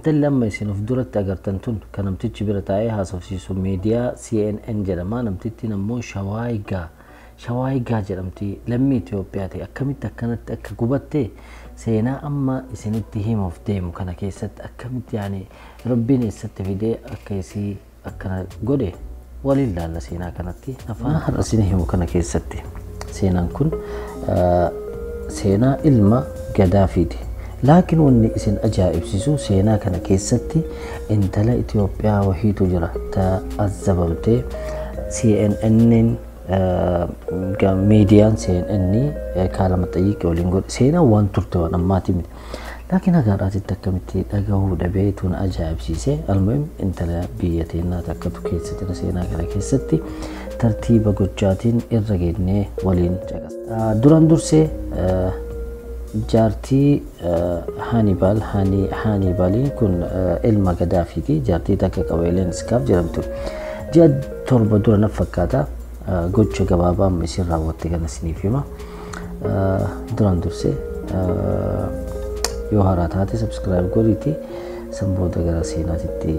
Intalli amma isin of duratti agartan tun kan namtichi bira taa'ee haasofsiisu miidiyaa CNN jedhama. Namtittiin ammoo Shawaayigaa Shawaayigaa jedhamti, lammii Itoophiyaa ta'e. Akkamitti akkanatti akka gubatte seenaa amma isinitti himuuf deemu kana keessatti, akkamitti yaani Rabbiin eessatti fidee akka isii akkana godhe waliin laalla seenaa kanatti. Afaan har'a isin himu kana keessatti seenaan kun seenaa ilma Gadaafiiti. Laakiin wanni isin ajaa'ibsiisu, seenaa kana keessatti intala Itoophiyaa wahiitu jira ta azzabamtee CNN'n, miidiyaan CNN kaalama xayyiqii waliin godhe. Seenaa waan turte, waan ammaati miti. Laakiin hagaadhaatitti akkamitti dhagahuu dhabee tun ajaa'ibsiise. Almuhim, intala biyya teennaa takkatu keessa jira seenaa kana keessatti. Tartiiba gochaatiin irra geennee waliin caqasa. Duraan dursee jaartii Haanibaal, Haanibaaliin kun ilma Gadaafiiti. Jaartii takka qaba, Eleen Iskaaf jedhamtu. Ji'a 7 dura na fakkaata, gocha gabaabaa amma isin raawwatte kana isiniif hima. Duraan dursee yoo haaraa taate subscribe godhiiti, san booda gara seenaatitti.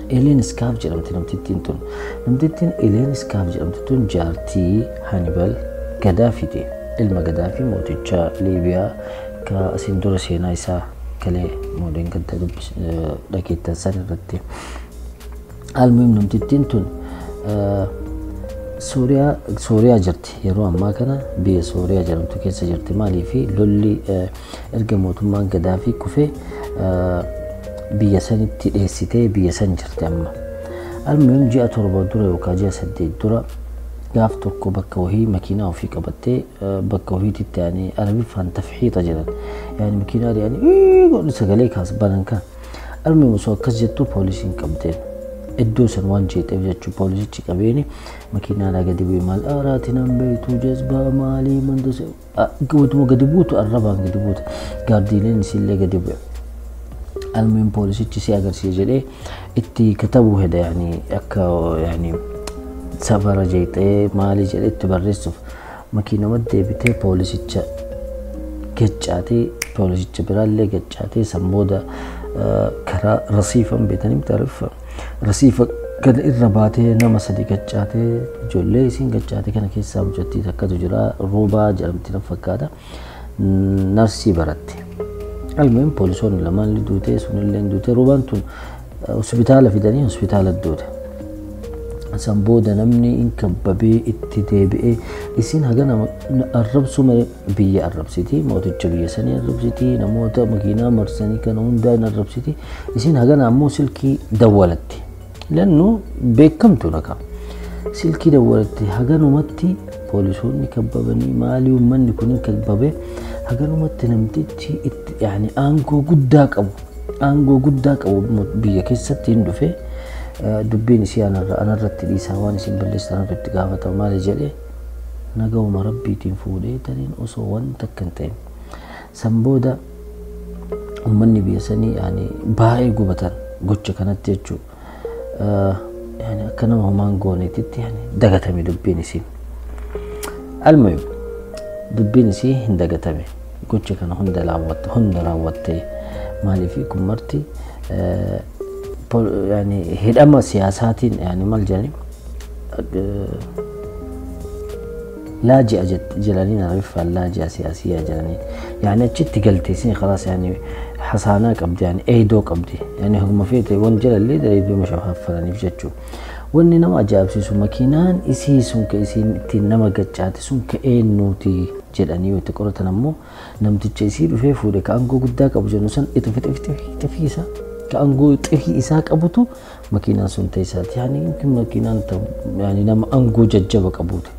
Eleen Iskaaf jedhamti namtittiin tun. Namtittiin Eleen Iskaaf jedhamtu tun jaartii Haanibal Gadaafiiti. Ilma Gadaafii, mooticha Liibiyaa, ka asiin dura seenaa isaa kalee moodeen gadda dhageettan san irratti. Almuhim, namtittiin tun Sooriyaa jirti. Yeroo ammaa kana biyya Sooriyaa jedhamtu keessa jirti. Maaliifi lolli erga mootummaan Gadaafii kufee biyya sanitti dheessitee biyya san jirti amma. Almuhim, ji'a 7 dura yookaan ji'a 8 dura gaaf tokko bakka wahii makiinaa ofii qabattee bakka wahiititti, yaani Arabiffaan tafxiixa jedhan, yaani makiinaa yaani godhu sagalee kaas banan kan. Almuhim, osoo akkas jettu poolisiin qabdeen. Iddoo san waan jeeteef jechuu poolisichi qabeeni makiinaadhaa gadi bu'e. Maal aaraati nan beektu, jazbaa maalii mandose utuma gadi buutu, arrabaan gadi buutu, gaardiileen isiillee gadi bu'e. Almuhim, poolisichi si agarsiisa jedhee itti katabuu heda, yaani akka yaani safara jeexee maalii jedhee itti barreessuuf makiinama deebitee poolisicha gaccaatee, poolisicha biraallee gaccaatee, san booda karaa rasiifan beetanii taarifa rasiifa kana irra baatee nama sadi gaccaatee. Ijoollee isiin gaccaatee kana keessaa mucattii takkatu jira, Roobaa jedhamti na fakkaata, narsii baratte. Almuhim, poolisoonni lamaan duutee, sunillee duutee, Roobaan tun hospitaala fidanii hospitaala duute. San booda namni in kabbabee itti deebi'ee isin haga nama arrabsuu malee biyya arrabsiti, mooticha biyya sanii arrabsiti, namoota makiinaa marsanii kana hundaa hin arrabsiti. Isin hagana ammoo silkii dawwalatti. Lannu beekamtu naqa. Silkii dawwalatti. Haganumatti poolisoonni kabbabanii maalii, uummanni kun hin kabbabee, haganumatti namtichi itti yaani aangoo guddaa qabu biyya keessatti hin dhufe. Dubbiin isii anarratti dhiisaa, waan isin balleessitan irratti gaafatama maali jedhee nagahuma Rabbiitiin fuudhee taniin osoo wanta akka hin ta'in. San booda uummanni biyya sanii yaani baay'ee gubatan gocha kanatti jechuudha. Yaani akka nama homaan gooneetitti yaani dagatame dubbiin isii. Almuhim, dubbiin isii hin dagatame. Gocha kana hunda raawwatte maaliif kun marti yaani hidhama siyaasaatiin, yaani maal jedhani, laaji'a jedhaniin, Arabiffaan laaji'a siyaasiyaa jedhaniin, yaani achitti galtee isin khalaas, yaani hasaanaa qabdi, yaani eedoo qabdi, yaani haguma feete wan jalallee daleedoo mashafaffaraniif jechuudha. Wanni nama ajaa'ibsiisu, makiinaan isii sun ka isiin ittiin nama gaccaate sun ka eenyuuti jedhanii yoo itti qoratan ammoo, namticha isii dhufee fuudhe ka aangoo guddaa qabu jennu san xifii isaa, ka aangoo xifii isaa qabutu makiinaan sun ta'e isaati. Yaani makiinaan yaani nama aangoo jajjaba qabuuti.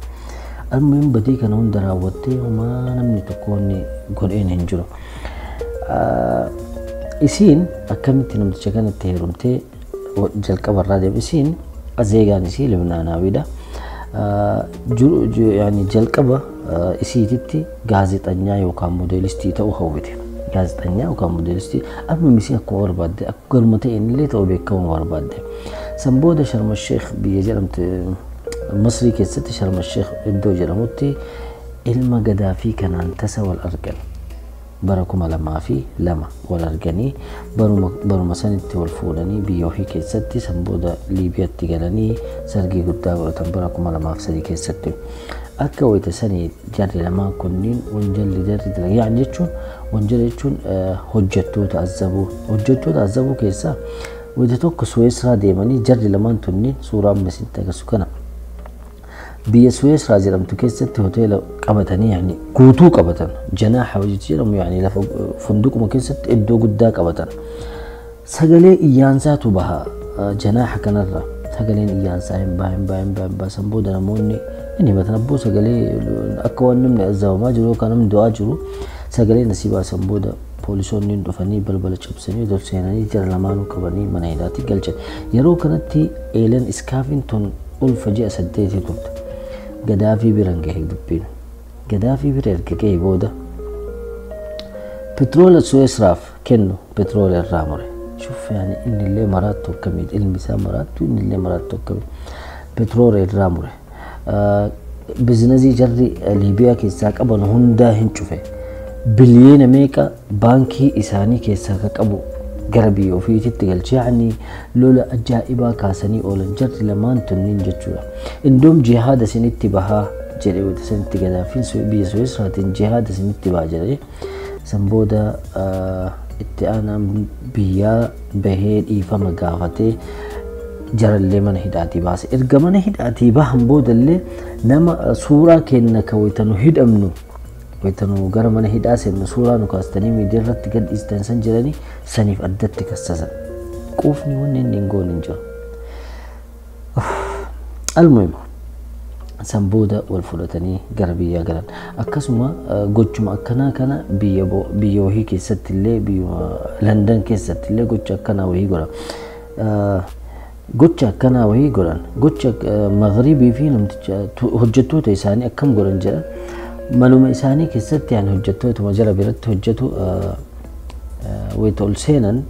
Almuhim, badii kana hunda raawwattee homaa namni tokko wanni godheen hin jiru. Isiin akkamitti namticha kanatti heerumtee jalqabarraa deemu, isiin zeegaan isii Libnaanaawidha. Yaani jalqaba isiititti gaazexanyaa yookaan moodelistii ta'uu hawwite. Gaazexanyaa yookaan moodelistii, almuhim isii akkuma barbaadde, akka galma ta'een illee ta'uu beekamu barbaadde. San booda Sharma Sheekh biyya jedhamte, Masrii keessatti Sharma Sheekh iddoo jedhamutti ilma Gadaafii kanaan tasa wal argan. Bara 2002 wal arganii, baruma sanitti wal fuudhanii, biyya ofii keessatti, san booda Liibiyaatti galanii sargii guddaa godhatan bara 2003 keessatti. Akka wayita sanii jarri lamaan kunniin wanjalli jarri dalagan, yaani jechuun wanjala jechuun hojjettoota azzabuu. Hojjettoota azzabuu keessaa wayita tokko Suweesraa deemanii, jarri lamaan tunniin suuraa amma isinitti agarsiisu kana. Biyya Suweesraa jedhamtu keessatti hoteela qabatanii, yaani guutuu qabatan, janaaha hojii jedhamu, yaani lafa funduquma keessatti iddoo guddaa qabatan. Sagalee iyyaansaatu baha janaaha kanarra. Sagaleen iyyaansaa hin baha, hin baha, hin baha, hin baha. San booda namoonni inni himatan, abboo, sagalee akka waan namni azzabamaa jiru yookaan namni du'aa jiru sagaleen asii baasan. Booda poolisoonni dhufanii balbala cabsanii ol seenanii jara lamaanuu qabanii mana hidhaatti galchan. Yeroo kanatti Eelan Iskaafiin tun ulfa ji'a 8 turte. Gadaafii biran gahe dubbiin. Gadaafii bira erga gahe booda petroola Suweesraaf kennu petroola irraa mure. Shuf, yaani inni illee maraattu akkamiiti, ilmi isaa maraattu, inni illee maraattu akkamiiti, petroola irraa mure. Bizinazii jarri Liibiyaa keessaa qaban hundaa hin cufe. Biliyeena meeqa baankii isaanii keessaa ka qabu gara biyya ofiititti galchee, yaani lola ajaa'ibaa kaasanii oolan jarri lamaan tunniin jechuudha. Indoom jihaada isinitti bahaa jedhe wayita sanitti Gadaafiin, biyya Suweesraatiin jihaada isinitti bahaa jedhe. San booda itti aanaan biyyaa bahee dhiifama gaafatee jarallee mana hidhaatii baase. Erga mana hidhaatii bahan boodallee nama suuraa kenna ka wayita nu hidhamnu, wayita nu gara mana hidhaa seennu suuraa nu kaastanii miidiyaa irratti gad dhiistan san jedhanii saniif addatti kassasan. Quufni wanni inni hin goone hin jiru. Almuhim, san booda wal fudhatanii gara biyyaa galan. Akkasuma gochuma akkanaa kana biyya wahii keessatti illee, biyya Landan keessatti illee gocha akkanaa wahii godhan. Gocha akkanaa wahii godhan. Gocha Maghribii fi namticha hojjettoota isaanii akkam godhan jedhan. Manuma isaanii keessatti, yaani hojjettootuma jara biratti hojjetu, wayita ol seenan,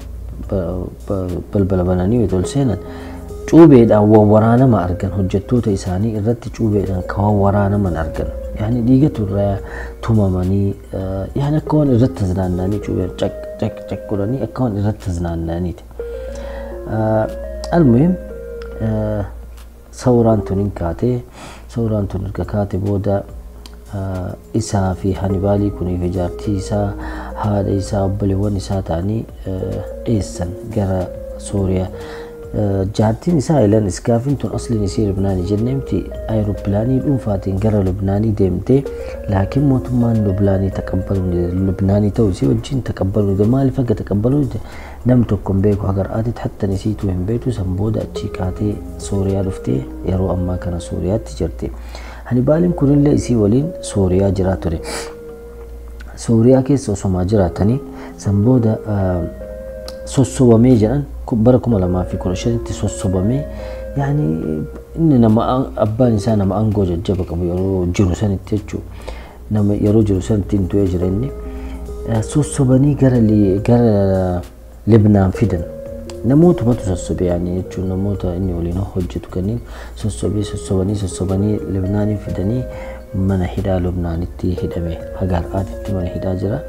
balbala bananii wayita ol seenan cuubeedhaan wawwaraanama argan. Hojjettoota isaanii irratti cuubeedhaan kan wawwaraanaman argan. Yaani dhiigatu irraa tumamanii, yaani akka waan irratti taznaannanii, cuubeen caq caq caq godhanii akka waan irratti taznaannaniiti. Almuhim, sawraan tun hin kaatee, sawraan tun erga kaate booda isaa fi Hanibaalii kunii fi jaartii isaa, haadha isaa, obboleewwan isaa ta'anii dheessan gara Sooriyaa. Jaartiin isaa Elan Iskaafiin tun asliin isii Lubnaanii jennee miti, aeropilaanii dhuunfaatiin gara Lubnaanii deemtee, laakiin mootummaan Lubnaanii taqabbaluu, Lubnaanii ta'uu isii wajjin taqabbaluu, maaliif akka taqabbaluu nam tokko hin beeku, hagar aatitti hattan isiituu hin beektu. San booda achii kaatee Sooriyaa dhuftee yeroo ammaa kana Sooriyaatti jirti. Hanibaaliin kunillee isii waliin Sooriyaa jiraa ture. Sooriyaa keessa osomaa jiraatanii san booda sossobamee jedhan, bara 2015tti sossobamee, yaani inni nama abbaan isaa nama aangoo jajjaba qabu yeroo jiru sanitti jechuudha. Nama yeroo jiru sanitti hin du'ee jira inni. Sossobanii gara Libnaan fidan. Namootumatu sossobe, yaani jechuun namoota inni waliin hojjetu kanneen sossobee, sossobanii sossobanii Libnaanii fidanii mana hidhaa Lubnaanitti hidhame. Haga har'aatitti mana hidhaa jira.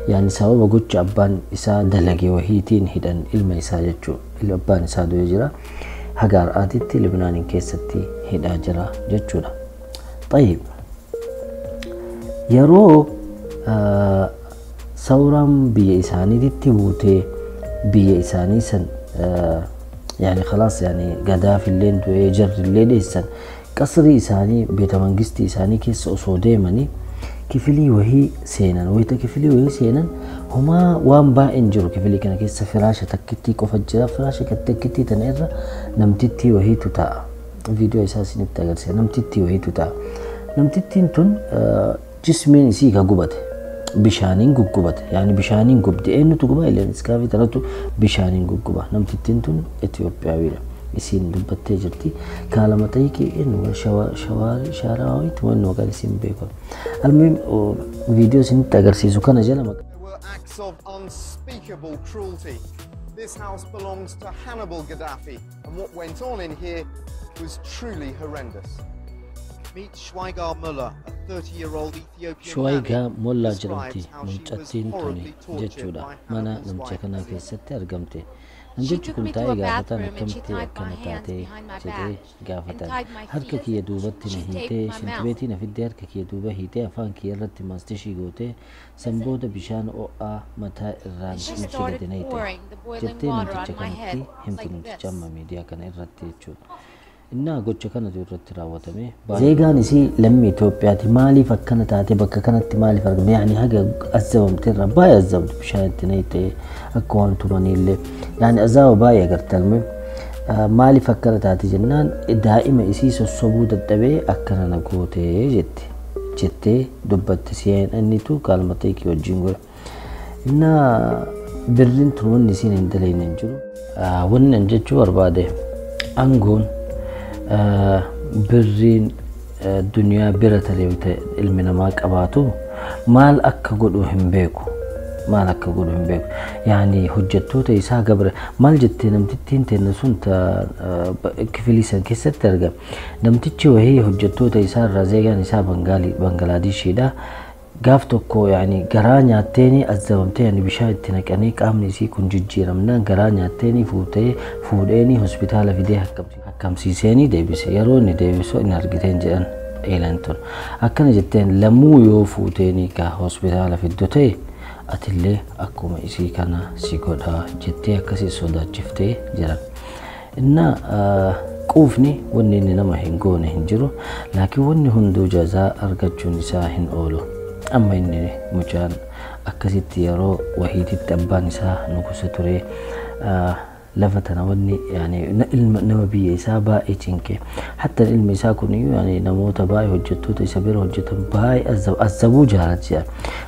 Yaani sababa gocha abbaan isaa dalage wahiitiin hidhan ilma isaa jechuudha. Abbaan isaa du'ee jira. Haga har'aatitti Libnaaniin keessatti hidhaa jira jechuudha. Tayyib. Yeroo sawraan biyya isaaniitti buutee, biyya isaanii san yaani khalaas, yaani Gadaafilleen du'ee, jarrillee dheessan, qasrii isaanii, beeta mangistii isaanii keessa osoo deemanii kifilii wahii seenan. Wayita kifilii wahii seenan homaa waan baay'een jiru kifilii kana keessa, firaasha takkittii qofa jira. Firaasha takkittii tana irra namtittii wahiitu taa'a. Viidiyoo isaa isinitti agarsiisa. Namtittii wahiitu taa'a. Namtittiin tun jismiin isii ka gubate, bishaaniin guggubate, yaani bishaaniin gubde. Eenyutu guba? Ileen Iskaafii tanatu bishaaniin gugguba. Namtittiin tun Itiyoophiyaawiidha. Isiin dubbattee jirti. Kaalama xayiqii eenyu shaaraawaawiitu wanni maqaan isiin beekamu. Almuhim, viidiyoo isinitti agarsiisu kana jala There were acts of unspeakable cruelty. This house belongs to Hannibal Gaddafi, and what went on in here was truly horrendous. Meet Schweigar Muller, a 30-year-old Ethiopian Shuwaayigaa nanny Mollaa describes jedhamti how she was mucattiin tuni horribly tortured jechuudha. by Mana Hannibal's namicha wife. kanaa keessatti argamte. She Namtichi took kun me to taa'ee a gaafatan bathroom and she akkamitti tied my akkana hands taatee behind my jedhee back and gaafatan. tied my Harka feet. kiyya duubatti na She taped hiitee my mouth. shintibeetii na fiddee harka kiyya duuba hiitee afaan kiyya irratti maastishii gootee san booda bishaan ho'aa mataa irraan And she natti started gadi naqxe pouring the boiling jettee water namticha on my head kanatti himti like namticha this. amma miidiyaa kana irratti jechuudha. Innaa gocha kanatu irratti raawwatame. Zeegaan isii lammii Itoophiyaati. Maaliif akkana taate bakka kanatti maaliif argamte? Yaani haga azabamte irraa baay'ee azabamte bishaan itti naqxee akka waan tumaniillee. Yaani azaaba baay'ee agarte alme. Maaliif akkana taate jennaan daa'ima isii sossobuu dadhabee akkana na gootee jette. Jettee dubbatte si'een innitu kaalmatee kee wajjin godha. Innaa birriin tun wanni isiin hin dalagne hin jiru. Wanni an jechuu barbaade aangoon birriin duniyaa bira tareemte ilmi namaa qabaatu maal akka godhu hin beeku. Maal akka godhu hin beeku. Yaani hojjettoota isaa gabra maal jettee namtittiin teenna sun kifilii san keessatti argama. Namtichi wahii hojjettoota isaa irraa zeegaan isaa Bangalaadishiidha. Gaaf tokko yaani garaa nyaatteeni azabamtee yaani bishaan itti naqanii qaamni isii kun jijjiiramnaan garaa nyaatteeni fuutee fuudheeni hospitaala fidee hakkamsiiseeni deebise. Yeroo inni deebisu inni argiteen jedhan eelan tun. Akkana jetteen lammuu yoo fuuteeni ka hospitaala fiddu ta'e atillee akkuma isii kana si godhaa jettee akkasii sodaachiftee jiran. Innaa quufni wanni inni nama hin goone hin jiru laakiin wanni hunduu jazaa argachuun isaa hin oolu. Amma inni mucaan akkasitti yeroo wahiititti abbaan isaa nugusa ture lafa tana wanni yaani ilma nama biyya isaa baay'ee cinqe. Hatta ilmi isaa kun iyyuu yaani namoota baay'ee hojjettoota isa bira hojjetan baay'ee azabuu jaalata jedha.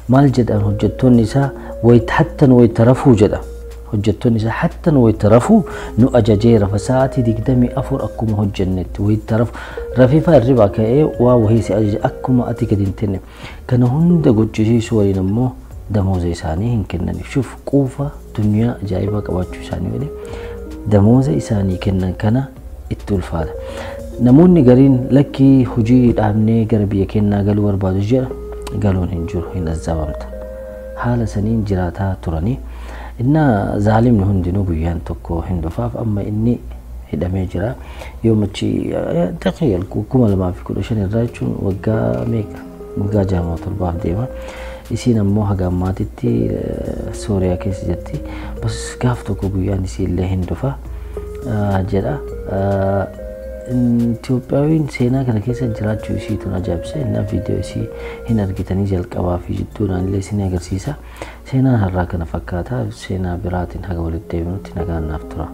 Maal jedhan hojjettoonni isaa wayita hattan wayita rafuu jedha. Hojjettoonni isaa hattan wayita rafuu nu ajajee rafa sa'aatii 24 akkuma hojjennetti wayita rafu rafeefaa hirribaa ka'ee waa wahii si ajaje akkuma ati gadi hin tenne kana hunda gochisiisuu waliin ammoo damooza isaanii hin kennaniif. Shuf quufa duniyaa ajaa'ibaa qabaachuu isaanii waliin damooza isaanii kennan kana itti ulfaata. Namoonni gariin lakkii hojii dhaabnee gara biyya kennaa galuu barbaadu jedha galuun hin jiru hin azabamta. Haala saniin jiraataa turanii. Innaa zaalimni hundinuu guyyaan tokko hin dhufaaf amma inni hidhamee jira. Yoo machi takhayal 2015 irraa jechuun waggaa meeqa waggaa 67 deema. Isiin ammoo haga ammaatitti Sooriyaa keessa jirti. Bas gaaf tokko guyyaan isii illee hin dhufa jedha. Itoophiyaawiin seenaa kana keessa jiraachuu isii tun ajaa'ibsa. Innaa viidiyoo isii hin argitanii jalqabaa fi jidduudhaan illee isin agarsiisa. Seenaan har'aa kana fakkaata. Seenaa biraatiin haga walitti deebinutti nagaan naaf tura.